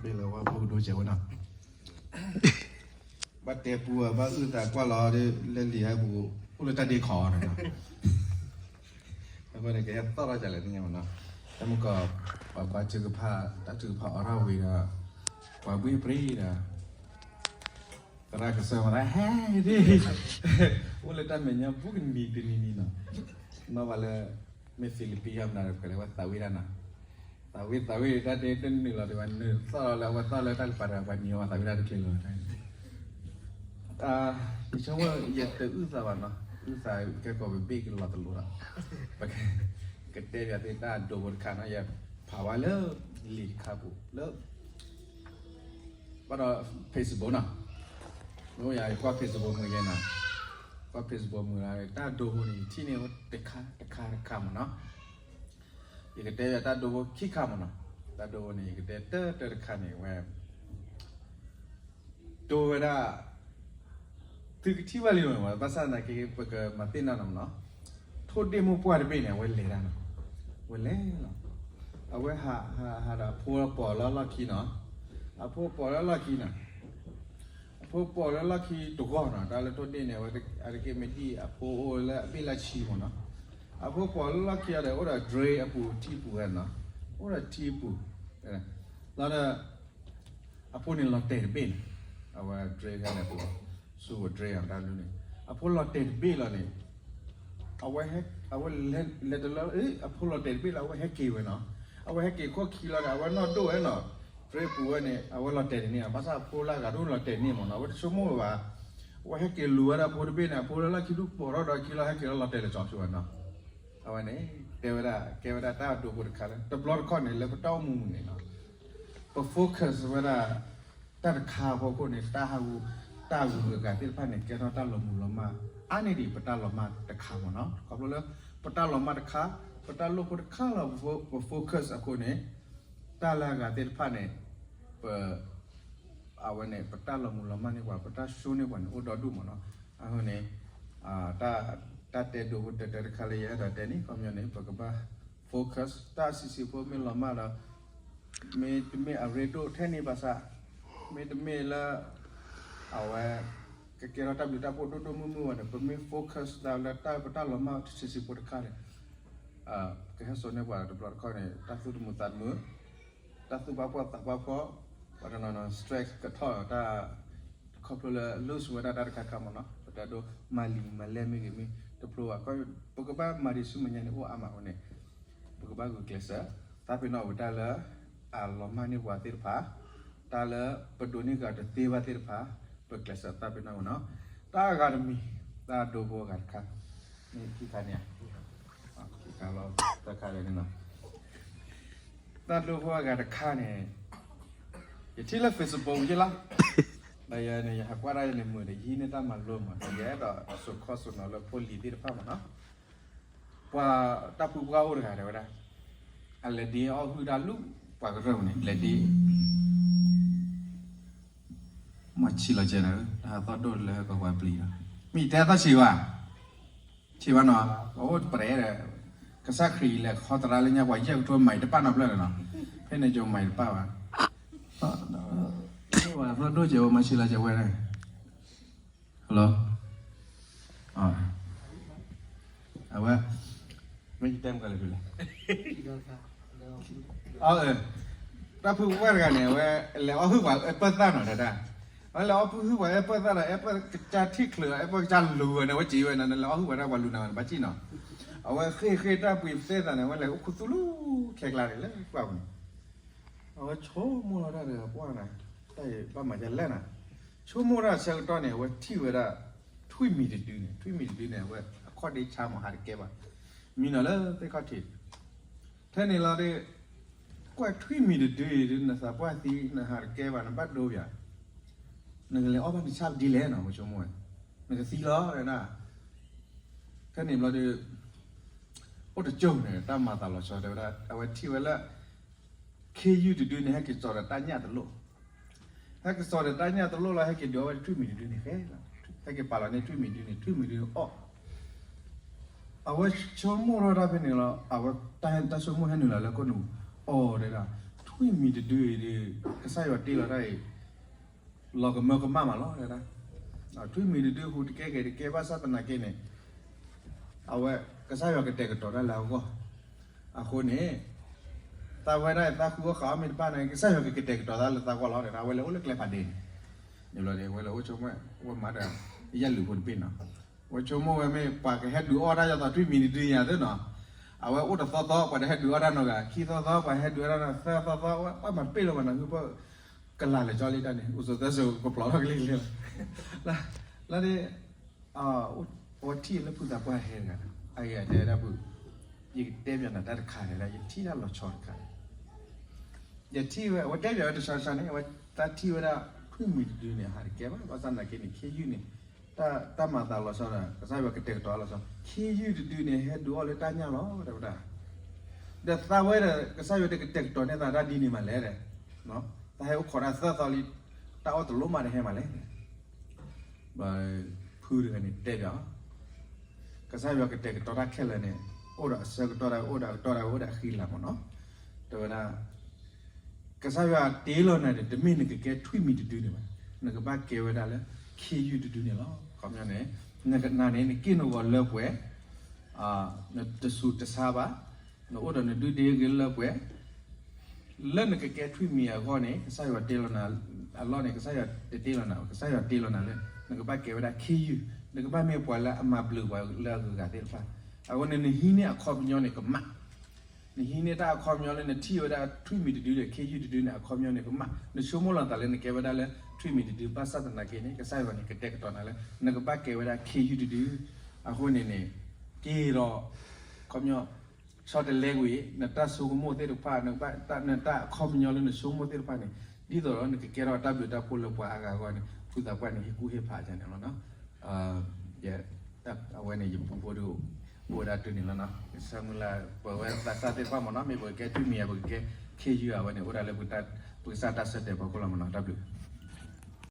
ဘ့ၣ်လၢဝါဖိကဒိကဲးဝဲနီၤ, ဘၣ်တဲပူဘၣ်အုၣ်သးကွၢ်လီၤ လၢလံာ်ဟဲပူၤ အိၣ်လၢတၢ်ဒ့ခီနီၤ, အဃိန့ၣ် ကဟဲသီၣ်ထီၣ်ကလဲၣ်သ့ၣ်ညါမးနီၤ, တၢ်မုၢ်ကီး ပှၤဘါထုကဖၣ် တၢ်ထုကဖၣ်အိးထီၣ်ဝံၤဒီး ပှၤဘှ့ၣ်ပြံဒီး သရၣ်ကစၢ်မၤသးဟဲ ဒ် အိၣ်လၢတၢ်မဲာ်ညါဘူးကနံၤတနံၤနံၤနီၤ, နီၢ်ဘၣ်လၢ မ့ၢ် Philippines ယါမနၤဒီး ပှၤလဲၤဝဲသးဝံၣ်တၢ်နီၤ, သးဝံၣ်သးဝံၣ်တၢ်ဒ့တနုာ်လီၤဒံးဘၣ် နုာ်သီၣ်လီၤလၢအဝဲသီၣ်လၢတၢ်ကပၤဒီး ပှၤနံၤဝဲသးဝံၣ်တၢ်တချ့လီၤ, ယဆိကမိၣ် ယတအုၣ်သးဘၣ်နီၤ, အုၣ်သးကဲကီးပဘ့ၣ်ကလီၤတလိၤဒီး ပကတဲဘၣ်သ့ၣ်တၢ်ဒိဖိတခါနီၤ, ယဖးဝဲလၢလံာ်တခါပူၤလၢ ဘၣ်ဒီး Facebook နီၤ, မ့ၢ်ယကွၢ် Facebook မုၢ်ယဲနီၤ, ကွၢ် Facebook မုၢ်လၢ တၢ်ဒိဖိန့ၣ် ယထံၣ်န့ၢ်တခါတခါတခါမးနီၤ, ယကတဲယတၢ်ဒိဖိခံခါမးနီၤ, တၢ်ဒိဖိန့ၣ် ယကတဲတၢတၢတခါန့ၣ်ဝဲ ဒိဝဲဒၣ် သုကထံၣ်ဘၣ်လံမး ဘၣ်ဆၣ်သနာ်က့ ပကမၤသ့ၣ်နီၣ်နီၤမးနီၤ, ထိၣ်ဒ့ၣ်မိၢ်ပှၢ်တဘ့ၣ်န့ၣ် အဝဲလဲၤတၢ်နီၤ, အဝဲလဲၤလီၤ, အဝဲဟး ဟး ဟးဒီးအဖိပိာ်လၢလီၢ်ခံနီၤ, အဖိပိာ်လၢလီၢ်ခံနီၤ, အဖိပိာ်လၢလီၢ်ခံတဂီၢ်နီၤ, တၢ်လၢထိၣ်ဒ့ၣ်န့ၣ် အဝဲတက့ၢ်မ့ၢ်ဒ်အဖိအိၣ်လၢအဘ့ၣ်လၢဆံမးနီၤ, အဖိပိာ်လၢလီၢ်ခံဒီး အိၣ်ဒီး drain အပူၤထံပူၤဝဲနီၤ, အိၣ်ဒီးထံပူၤ, လီၤဒီး အဖိန့ၣ်လီၤတဲာ်တဘ့ၣ်န့ၣ်, အဝဲ drain န့ၣ်ပူၤ, ဆူအ drain အတၢ်လူန့ၣ်, အဖိလီၤတဲာ်တဘ့ၣ်လီၤန့ၣ်, အဝဲ အဝဲလဲၤတလၢ အဖိလီၤတဲာ်တဘ့ၣ်လီၤ အဝဲဟဲက့ၤဝဲနီၤ, အဝဲဟဲက့ၤခီၣ်ခံလီၤဒီး အဝဲနီၢ်ဒိၣ်ဝဲနီၤ, drain ပူၤဝဲန့ၣ် အဝဲလီၤတဲာ်တန့ၢ်ဘၣ်, ဘၣ်ဆၣ်အဖိလၢအဂၤဒိၣ်လီၤတဲာ်န့ၢ်မးနီၤ, အဝဲတဆိကမိၣ်ဝဲဘၣ်, အဝဲဟဲက့ၤလူၤဝဲဒၣ်အဖိတဘ့ၣ်န့ၣ်, အဖိလၢလီၢ်ခံဒူၣ်ပိာ်ထီၣ်ဒီးခံလီၤ ဟဲက့ၤလီၤလီၤတဲာ်လၢကၠီၤဆူဝဲနီၤ အဝဲန့ၣ် တဲဝဲဒၣ် ကဲဝဲဒၣ်တၢ်ဒိဖိတခါလၢ တဘျီတခီၣ်န့ၣ် လၢပတၢ်အိၣ်မူမူန့ၣ်နီၤ, ပ focus ဝဲဒၣ် တၢ်တခါအဖီခိၣ်န့ၣ် တၢ်ဟးဂူာ် တၢ်ဂုၤအဂၤသ့ၣ်တဖၣ်န့ၣ် ကဲထီၣ်တၢ်လီၤမုၢ်လီၤမၢ် အါန့ၢ်ဒံးပတၢ်လီၤမၢ်တခါမးနီၤ, ခီဖျိလၢ ပတၢ်လီၤမၢ်တခါ ပတၢ်လိၣ်ဖိတခါလီၤ ပ focus အဃိန့ၣ် တၢ်လၢအဂၤသ့ၣ်တဖၣ်န့ၣ် ပ အဝဲန့ၣ် ပတၢ်လီၤမုၢ်လီၤမၢ်န့ၢ်ပှၤ ပတၢ် show န့ၢ်ပှၤန့ၣ် အိၣ်ဒီဒူၣ်မးနီၤ, အဃိန့ၣ် တၢ်တဲဒိဖိတၢတၢတခါလၢယအဲၣ်ဒိးတဲန့ၣ် ခီပညီန့ၣ် ပကဘၣ် focus တၢ်ဆံးဆံးဖိမ့ၢ်လီၤမၢ်ဒီး မ့တမ့ၢ်အရ့ဒိၣ်ထဲန့ၣ်ဘၣ်ဆၣ် မ့တမ့ၢ်လၢ အဝဲ ကကဲထီၣ်တၢ်ဘျုးတၢ်ဖှိၣ်ဒိၣ်ဒိၣ်မုၢ်မုၢ်ဝဲန့ၣ် ပမ့ၢ် focus ဒၣ်လၢတၢ်ပတၢ်လီၤမၢ်ဆံးဆံးဖိတခါန့ၣ် ကဟဲစိာ်န့ၢ်ပှၤတဘျီတခီၣ်န့ၣ် တၢ်သူၣ်တမုာ်သးတမုာ် တၢ်သူၣ်ဘၣ်ဖှီၣ်သးဘၣ်ဖှီၣ် ပှၤတနီၤနီၤ stress ကထီၣ်တၢ် ခီဖျိလၢ lose ဝဲဒၣ်တၢ်တခါခါမးနီၤ ပတဲဒိမၤလံာ်မၤလဲၢ်မ့ၢ်ဂ့ၤမ့ၢ် တဖျိဘၣ် ပကဘၣ်မၤဒံးဆူမဲာ်ညါန့ၣ် အိၣ်အါမးဝဲန့ၣ် ပကဘၣ်ဂုာ်ကျဲးစၢး သးပ့ၤနီၣ်ဝဲတၢ်လၢ အလီၤမၢ်န့ၢ်ပှၤသ့ၣ်တဖၣ် တၢ်လၢပဒိးန့ၢ်က့ၤတသ့ဘၣ်သ့ၣ်တဖၣ် ပကျဲးစၢးသးပ့ၤနီၣ်ဝဲနီၤ တၢ်အဂၤတမံၤ တၢ်ဒိဖိအဂၤတခါ မ့ၢ်ခံခါန့ၣ် ခံခါလီၤ တခါလၢန့ၣ်နီၤ တၢ်ဒိဖိအဂၤတခါန့ၣ် ယထံၣ်လၢ Facebook ယ့လီၤ ဒီးယန့ၣ် ယဟးကွၢ်တၢ်ယန့ၣ် မုာ်ဒီးယဟံးန့ၢ်တၢ်မၤလိမး ဒီးယအဲၣ်ဒိးစိာ်ခီစိာ်နီၤလၢဖိလံၤသ့ၣ်တဖၣ်မးနီၤ ပှၤတၢ်ဖုပှၢ်အိၣ်တဂၤတဲဝဲဒၣ် အလဲၤဒ့အီၣ်ဟုၣ်တၢ်လူၢ် ပှၤကရၢၢ်န့ၣ် လဲၤဒ့ မၤဆံးလီၤကဲနၤ တၢ်ဟးသီၣ်ဒိၣ်လၢကီးပှၤပျံၤလီၤ မ့ၢ်တဲသီၣ်ဆံးဘၣ် ဆံးဘၣ်နီၤ ပှၤအိၣ်တပှဲၤဒီး ကစၢ်ခရံာ်လဲၤခီသရၣ်လၢညါ ပှၤယဲၢ်ကထိမၤတပၣ်နီတဖျၢၣ်လၢၤနီၤ ဖဲန့ၣ်ကၠိမၤတပၣ်ဘၣ် ပှၤသီၣ်ဒိၣ်ကဲဝဲ မၤဆံးလီၤကဲဝဲ Hello အဝဲ မ့ၢ်ယတဲမကလဲၣ်ဖဲလဲၣ် တၢ်ဖုပှၢ်တဂၤန့ၣ် အဝဲလဲၤအီၣ်ဟုၣ်ပှၤအဲၣ်ပၢၢ်သၣ်နီၤတဒၣ် အဝဲလဲၤအီၣ်ဟုၣ်ပှၤအဲၣ်ပၢၢ်သၣ်ဒီး အဲၣ်ပၢၢ်ကစၢ်ထံၣ်ချုး အဲၣ်ပၢၢ်ကစၢ်လူၤဝဲန့ၣ် အဝဲစံးဝဲန့ၣ် နလဲၤအီၣ်ဟုၣ်ပှၤဒၣ်ပှၤလူၤနၤဝဲန့ၣ် ဘၣ်စံၣ်နီၤ အဝဲဃ့ၢ်ဃ့ၢ်တၢ်ပှ့ၤသ့ၣ်သးန့ၣ် အဝဲလဲၤအိၣ်ခူသူၣ်လူၤခဲကျါန့ၣ် လၢပှၢ်ပူၤန့ၣ် အဝဲဆိကမိၣ်လီၤတၢ်တဂၤပှၢ်န့ၣ် တၢ်အံၤဘၣ်မၤဒ်လဲၣ်န့ၣ် ဆိကမိၣ်တၢ်ဆၢကတီၢ်န့ၣ် အဝဲထံၣ်ဝဲဒၣ် ထွံၣ်မံၤတဒုန့ၣ် ထွံၣ်မံၤတဒုန့ၣ် အဝဲအခီၣ်ဒ့ဆါမး ဟးတကဲဘၣ် မံနီၤလၢသ့ၣ်ခီၣ်ထံး ထဲန့ၣ်လီၤဒီး ကွၢ်ထွံၣ်မံၤတဒုအံၤဒုး နသးပှၢ်သံ နဟးတကဲဘၣ် နဘၣ်ဒိယၤ နကလဲၤအီၣ်ဘၣ်နဆၣ်ဒ်လဲၣ်နီၤ ပဆိကမိၣ်ဝဲ နကသံလီၤ ထဲန့ၣ်ဘျီဒီး အိၣ်တကၠိၢ်န့ၣ် တၢ်မၤသးလီၤဆီတဲဝဲဒၣ် အဝဲထံၣ်ဝဲလၢ ခ့ယုၢ်တဒုန့ၣ် ဟဲက့ၤစိာ်ဒီးတၢ်ညၣ်တလိၣ် ဟဲက့ၤစိာ်ဒီးတၢ်ညၣ်တလိၣ်လီၤ ဟဲက့ၤဒုးအီၣ်ဝဲထွံၣ်မံၤတဒုန့ၣ်ဃဲလီၤ ဟဲက့ၤပာ်လီၤန့ၢ်ထွံၣ်မံၤဒုန့ၣ် ထွံၣ်မံၤဒုအီၣ် အဝဲဆိကမိၣ်ထီၣ်တၢ်ဖဲန့ၣ်လီၤ အဝဲတၢ်ဆိကမိၣ်ဟဲနုာ်လီၤလၢခိၣ်နူာ် အီၣ်တဲဒၣ် ထွံၣ် ထွံၣ်မံၤတဒုအံၤဒီး ကစၢ်ယွၤတ့လီၤတၢ်အံၤ လီၤကမၢကမၣ်မးလီၤ. ထွံၣ်မံၤတဒုဟူးတကဲက့ၤတကဲ ဘၣ်ဆၣ်သနာ်က့န့ၣ် အဝဲ ကစၢ်ယွၤကတဲာ်ကတီၤတၢ်လၢအဂီၢ်. အဃိန့ၣ် သးဝဲဒၣ်သးဃုအီၣ်ဃုအီမ့ၢ်တဘၣ်န့ၣ် ကစၢ်ယွၤကကတဲာ်ကတီၤသးလၢသးဂီၢ်လီၤ. အဝဲလဲၤအိၣ်လၢကျဲဖးဒ့န့ၣ် န့ၣ်ဘျီန့ၣ် အဝဲလဲၤအိၣ်ဆိကမိၣ် အဝဲမၤဒီး ယဲၢ်လုာ်ဖိတဘ့ၣ်နီၤ. အဝဲဆိကမိၣ်ဝဲမ့ၢ်ပှၤကဟဲဒုးအီၣ်တၢ်ယသးထွံၣ်မံၤတဒုညါသ့နီၤ. အဝဲအိၣ်တသီသီ ပှၤတဟဲဒုးအီၣ်တၢ်နီတဂၤ, ခံသီသီ ပှၤဟဲဒုးအီၣ်တၢ်နီၤ, သၢသီသီ ပှၤမၤတပ့ၢ်လၢၤဘၣ်နီၤ, ဟုဖၢ ကလၤလၢာ်ကၠီလံတၢ်န့ၣ် အိၣ်စိသၢစိကပျီထီၣ်ကလံၤကလံၤလီၤ. လၢဒ် အဝဲထံၣ်လၢဖုသးပှၢ်ဟဲတဂၤနီၤ, အဂ့ၢ်တဲဒၣ်ဖု, ယကတဲပၠးနၤတၢ်တခါန့ၣ်လၢ ယထံၣ်တၢ်လီၤဆီတခါန့ၣ်, ယထံၣ်ဝဲ အဝဲတဲပၠးဝဲတဆီတဆီန့ၣ် အဝဲတၢ်ထံၣ်ဝဲဒၣ် ထွံၣ်မံၤတဒုန့ၣ် အဟးတကဲဘၣ်, ဘၣ်ဆၣ်သနာ်က့န့ၣ် ခ့ယုၢ်န့ၣ် တၢ်မၤသးလီၤဆီဒီး ကစၢ်ယွၤကတဲာ်ကတီၤလီၤဆီ, ခ့ယုၢ်တဒုန့ၣ် ဟဲဒုးအီၣ်လၢတၢ်ညၣ်လီၤ တဲဝဲဒၣ်. ဒီးသးဝဲဒီး ကစၢ်ယွၤတကတဲာ်ကတီၤန့ၢ်သးတၢ်ဒ်န့ၣ်မးလဲၣ်ဒီး, သးဟဲအိၣ်ခိးတၢ်သၢသီလံ, တၢ်အီၣ်တလိၣ်မးတဟဲမးလဲၣ်. ဖုတဂၤန့ၣ်တဲပၠးအီၤ, ကစၢ်ယွၤကတဲာ်ကတီၤတၢ်ခဲလၢာ်န့ၣ် အိၣ်ဒီးအဆၢကတီၢ်ဒၣ်ဝဲ အိၣ်ဒီးအကတီၢ်ဒၣ်ဝဲ အိၣ်ဒီးအဃံလၤမးနီၤ, တဲဝဲဒၣ် ကစၢ်ယွၤတ့လီၤနၤန့ၣ် တမ့ၢ်နကကဲထွံၣ်မံၤတဒုန့ၣ်ဘၣ်, နကဘၣ်ကဲဝဲဒၣ်လၢ ခ့ယုၢ်တဒုန့ၣ်လီၤ. ခီပညီန့ၣ် နကနၤန့ၣ် နက့ၢ်နဂီၤလၢပှဲၤ, နတဆူးတဆါဘၣ်, နအိၣ်ဒီးနဒုၣ်ဒ့ဂ့ၤလၢပှဲၤ, လၢနကကဲထွံၣ်မံၤအဂီၢ်န့ၣ် ကစၢ်ယွၤတ့လီၤနၤအလီၢ်န့ၣ် ကစၢ်ယွၤတတ့လီၤနၤ, ကစၢ်ယွၤတ့လီၤနၤလၢ နကဘၣ်ကဲဝဲဒၣ်ခ့ယုၢ်, နကဘၣ်မ့ၢ်ပှၤလၢအမၤဘျုးပှၤလၢအဂုၤအဂၤသ့ၣ်တဖၣ်. အဃိန့ၣ် နဟံးန့ၢ်အခီပညီန့ၣ်ကမၣ်, နဟံးန့ၢ်တၢ်အခီပညီလၢနထံၣ်ဝဲဒၣ်ထွံၣ်မံၤတဒုဒီးခ့ယုၢ်တဒုန့ၣ် အခီပညီန့ၣ်ကမၣ်, နဆိကမိၣ်လီၤသးလၢနကဲဝဲဒၣ်လၢထွံၣ်မံၤတဒု ဘၣ်ဆၣ်သနာ်က့န့ၣ် ကစၢ်ယွၤန့ၣ် ကတဲာ်ကတီၤနၤလၢ နကဘၣ်ကဲဝဲဒၣ်ခ့ယုၢ်တဒု. အဃိန့ၣ်န့ၣ် က့ၤဒီး ခီပညီ ဆီတလဲကွံာ် နတၢ်ဆိကမိၣ်သ့ၣ်တဖၣ် နတၢ်အခီပညီလၢနဆိကမိၣ်သ့ၣ်တဖၣ်န့ၣ် ဒ်သိးဒီးနကကဲထီၣ်တၢ်ဘျုးတၢ်ဖှိၣ်လၢပှၤအါဂၤအဂီၢ်န့ၣ် ဖုသးပှၢ်န့ၣ် ဟ့ၣ်ကူၣ်ဟ့ၣ်ဖးယၤန့ၣ်လီၤ. အဝဲန့ၣ် ယပူဖိဒုး အိၣ်ဝဲဒၣ်တုၤန့ၣ်လီၤ. ကဆၢမုၢ်လၢ် ပဝဲသးစၢ်သ့ၣ်တဖၣ်မ့ၢ်နီၤ မ့ၢ်ပကကဲထွံၣ်မံၤဧါ ပကကဲခ့ယုၢ်ဧါ အဝဲန့ၣ် အိၣ်ဒၣ်လၢ ပကစၢ်တၢ်ဆၢတဲာ်ဖီခိၣ်လီၤမ့ၢ်နီၤ. တၢ်ဘျုး